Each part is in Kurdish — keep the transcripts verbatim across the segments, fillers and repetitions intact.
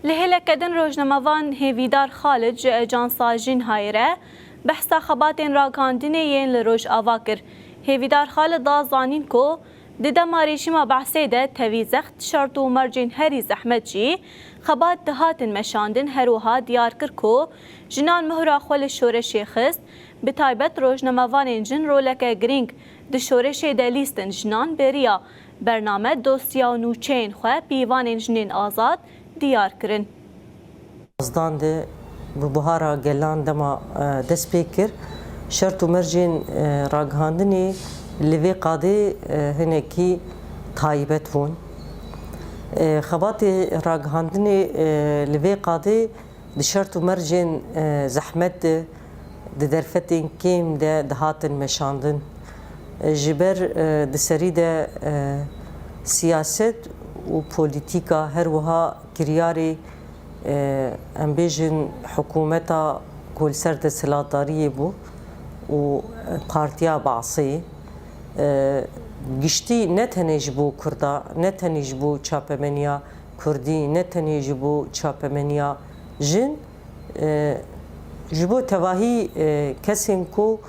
Li hêleke din rojnamevan Hêvîdar Xalid ji Ajansa Jinhayê re behsa xebatên ragihandinê yên li Rojava kir. Hêvîdar Xalid da zanîn ku di dema rejîma Be'sê de tevî zext şert û mercên herî zehmet jî xebat dihatin meşandin, her wiha diyar kir ku jinan mihra xwe li şoreşê xist, bi taybet rojnamevanên jin roleke girîng di şoreşê de lîstin. Jinan beriya bername, dosya û nûçeyên xwe pîvanên jinên azad diyar kirin. Hezdan de bi buhara gelan dema, e, dest pê kir, şert û mercên, e, ragihandinê li vê qadê, e, hinekî taybet bûn. E, xebatê ragihandinê, e, li vê qadê di şert û mercên, e, zehmet de, di derfetên kêm de dihatin meşandin. E, ji ber, e, di serî de, e, siyaset û polîtîka, her wiha kiryarê, e, em bêjin hikûmeta ku li ser desthilatdariyê bû û Partiya Be'sê, e, giştî ne tenê ji bo Kurda, ne tenê ji bo çapemeniya Kurdî, ne tenê ji bo çapemeniya jin, e, ji bo tevahî, e, kesên ku,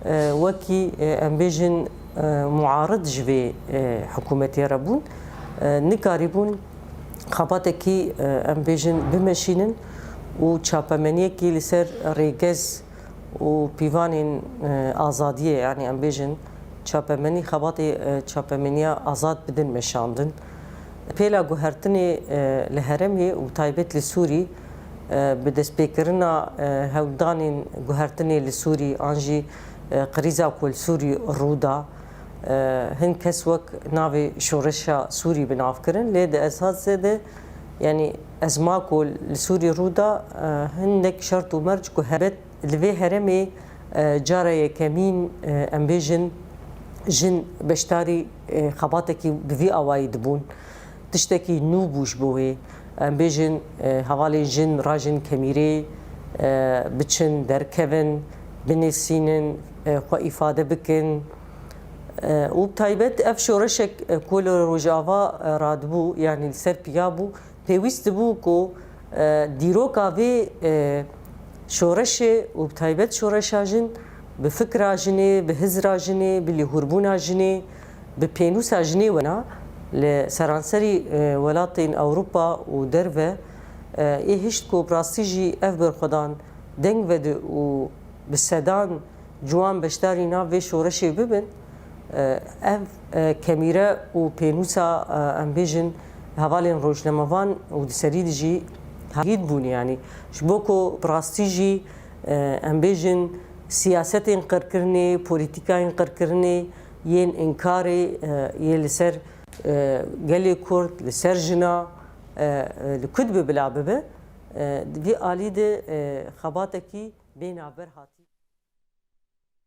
e, wekî, e, em bêjin, e, muarid ji vê, e, hikûmetê re bûn, e, nikarîbûn xebatekî, e, em bêjin bimeşînin û çapemeniyekî li ser rêgez û pîvanên, e, azadiyê, yanî em bêjin çapemenî, xebatê, e, çapemeniya azad bidin meşandin. Pêla guhertinê, e, li herêmê û taybet li Sûrî, e, bi destpêkirina, e, hewldanên guhertinê li Sûrî an jî, e, krîza ku li Sûrî rû da, e, hin kes wek navê şoreşa Sûrî bi nav kirin, lê di esasê de, yanî ezma ku li Sûrî rû da, e, hindek şert û merc ku hebet li vê herêmê, e, cara yekemîn, e, em bêjin, jin beşdarî, e, xebatekî bi vî awayî dibûn. Tiştekî nû bû ji bo wê. Em bêjin, e, hevalên jin rajin kemîrê, e, biçin, derkevin, binivîsînin, e, xwe îfade bikin. E, û bi taybet ev şoreşek, e, ku li Rojava, e, radibû, yanî li ser piya bû, pêwîst dibû ku, e, dîroka vê, e, şoreşê û bi taybet şoreşa jin bi fikra jinê, bi hizra jinê, bi lêhûrbûna jinê, bi pênûsa jinê wena li seranserî, e, welatên Ewropa û derve, e, ê hişt ku bi rastî jî ev berxwedan deng vedi û bi sedan ciwan beşdarî nav vê şoreşê bibin, e, ev, e, kemîre û pênûsa, e, em bêjin, hevalên rojnamevan û di serî de jî hagîd bûn, yanî ji bo ku bi rastî jî, e, em bêjin, siyasetên qirkirinê, polîtîkayên qirkirinê yên înkarê, e, yê li ser, e, gelê Kurd, li ser jina, e, e, li ku dibe bila bibe, e, di vî alî de, e, xebatekî bê navber hat.